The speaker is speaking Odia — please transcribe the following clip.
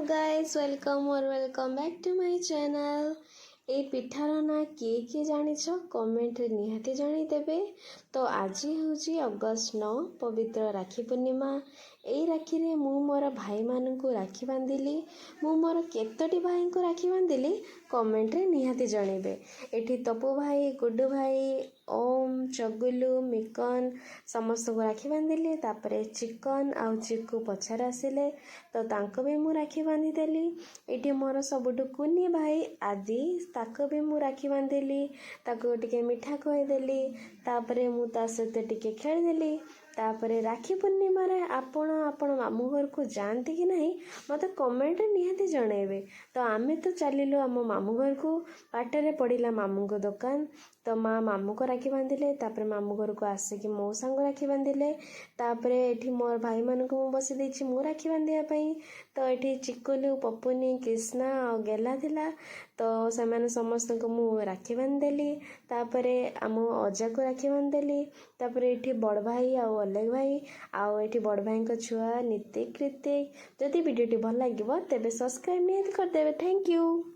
Guys, welcome or welcome back to my channel. ଏଇ ପିଠାର ନାଁ କିଏ କିଏ ଜାଣିଛ, କମେଣ୍ଟରେ ନିହାତି ଜଣାଇଦେବେ। ତ ଆଜି ହେଉଛି ଅଗଷ୍ଟ 9, ପବିତ୍ର ରାକ୍ଷୀ ପୂର୍ଣ୍ଣିମା। ଏଇ ରାକ୍ଷୀରେ ମୁଁ ମୋର ଭାଇମାନଙ୍କୁ ରାକ୍ଷୀ ବାନ୍ଧିଲି। ମୁଁ ମୋର କେତୋଟି ଭାଇଙ୍କୁ ରାକ୍ଷୀ ବାନ୍ଧିଲି, କମେଣ୍ଟରେ ନିହାତି ଜଣାଇବେ। ଏଠି ତପୁ ଭାଇ, ଗୁଡୁ ଭାଇ, ଓମ୍, ଚଗୁଲୁ, ମିକନ ସମସ୍ତଙ୍କୁ ରାକ୍ଷୀ ବାନ୍ଧିଲି। ତାପରେ ଚିକନ ଆଉ ଚିକୁ ପଛରେ ଆସିଲେ, ତ ତାଙ୍କୁ ବି ମୁଁ ରାକ୍ଷୀ ବାନ୍ଧିଦେଲି। ଏଇଠି ମୋର ସବୁଠୁ କୁନି ଭାଇ ଆଦି, ତାକୁ ବି ମୁଁ ରାକ୍ଷୀ ବାନ୍ଧିଲି। ତାକୁ ଟିକେ ମିଠା ଖୁଆଇଦେଲି। ତାପରେ ମୁଁ ତା ସହିତ ଟିକେ ଖେଳିଦେଲି। ତାପରେ ରାକ୍ଷୀ ପୂର୍ଣ୍ଣିମାରେ ଆପଣ ଆପଣ ମାମୁଁ ଘରକୁ ଯାଆନ୍ତି କି ନାହିଁ, ମୋତେ କମେଣ୍ଟରେ ନିହାତି ଜଣାଇବେ। ତ ଆମେ ତ ଚାଲିଲୁ ଆମ ମାମୁଁ ଘରକୁ। ବାଟରେ ପଡ଼ିଲା ମାମୁଁଙ୍କ ଦୋକାନ, ତ ମା ମାମୁଁକୁ ରାକ୍ଷୀ ବାନ୍ଧିଲେ। ତାପରେ ମାମୁଁ ଘରକୁ ଆସିକି ମଉସାଙ୍କୁ ରାକ୍ଷୀ ବାନ୍ଧିଲେ। ତାପରେ ଏଠି ମୋର ଭାଇମାନଙ୍କୁ ମୁଁ ବସି ଦେଇଛି ମୁଁ ରାକ୍ଷୀ ବାନ୍ଧିବା ପାଇଁ। ତ ଏଠି ଚିକୁଲୁ, ପପୁନି, କ୍ରିଷ୍ଣା ଆଉ ଗେଲା ଥିଲା, ତ ସେମାନେ ସମସ୍ତଙ୍କୁ ମୁଁ ରାକ୍ଷୀ ବାନ୍ଧିଦେଲି। ତାପରେ ଆମ ଅଜାକୁ ରାକ୍ଷୀ ବାନ୍ଧିଦେଲି। ତାପରେ ଏଠି ବଡ଼ ଭାଇ ଆଉ ଅଲେଖ ଭାଇ ଆଉ ଏଠି ବଡ଼ ଭାଇଙ୍କ ଛୁଆ ନୀତିକ, କୃତିକ। ଯଦି ଭିଡ଼ିଓଟି ଭଲ ଲାଗିବ, ତେବେ ସବସ୍କ୍ରାଇବ୍ ନିହାତି କରିଦେବେ। Thank you.